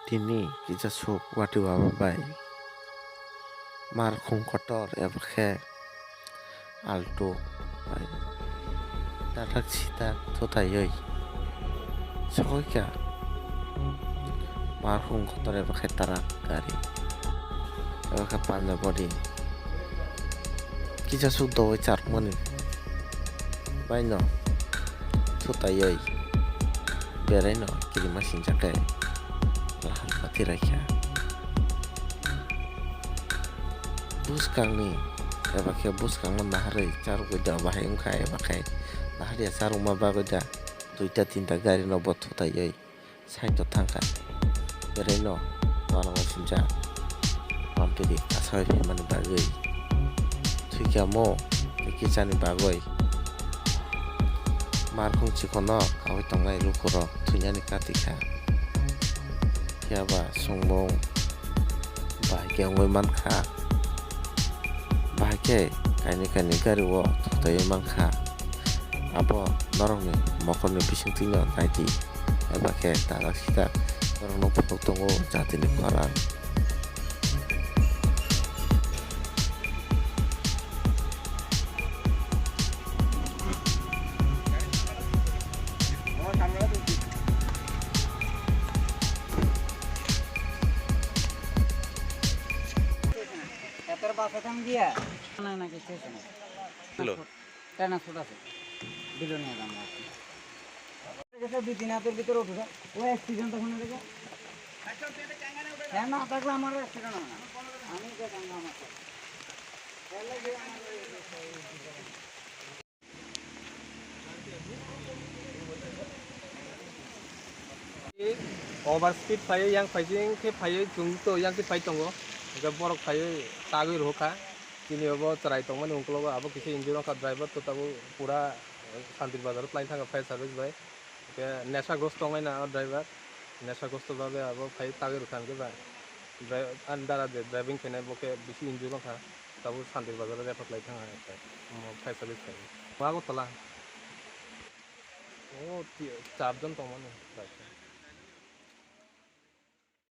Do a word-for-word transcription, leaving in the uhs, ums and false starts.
Tini kisa suk watwi waba bai markhung kotor eba khe alto bai tatak sitak thutaiwi sokoi kha. Markhung kotor eba khe tarak gari eba khe panja body kisa suk dowai charwkmani bai no thutaiwi berai no kirima sinjakhe lahar bati raikha. Bwskangni eba khe bwskangno naharwi charwgwi da bahai wngkha eba khe naharya charwkma bagwi da duita tinta gari no bo thutaiwi side o thangkha. Berai no uanama sinjak pampiri kasai phaimani bagwi thwikha mo tei kichani bagwi markhung chikon no kawi tongnai lukurok thwinani kati kha. Phiya ba swngmung bahai khe wngwi mankha, bahai khe kainwi kainwi gari o thutaiwi mankha. Abo norokni mokolni bisingtwi no naidi, eba khe tarak sitak norokno phunuk tongo jatini khorang. এটার বাসা থাম দিয়া না না কিছু হয়েছে না। Hello. Transport আছে। বিলোনিয়া গাঙ্গা আছে। গেছে দুই তিন হাতের ভিতরে উঠে যায়। ও অ্যাক্সিডেন্ট তখন হয়ে যায়। হ্যাঁ, না থাকলে আমার অ্যাক্সিডেন্ট হবে না। আমি যে গাঙ্গা আমার সাথে। তাহলে যে আমার ওই Over speed phaiwi yang phaising khe phaiwi chwng to yang khe phai tongo. Hwnkhe borok phaiwi tagwi rwkha. Chini obo chwrai tongmani ungkologo abo kisa injure wngkha driver to tabuk pura Santir Bazar o twlai thangkha fire service bai. Hwnkhe nesha grosto wngnai na o driver. Nesha grosto babe abo phaiwi tagwi rwkha hwnkhe ba. Dri-, ani dara je driving khainai bo khe bisi injure wngkha. Tabuk Santir Bazar o refer khlai thangkha fire service phaiwi. Agartala. O ti-, charjon tongmani.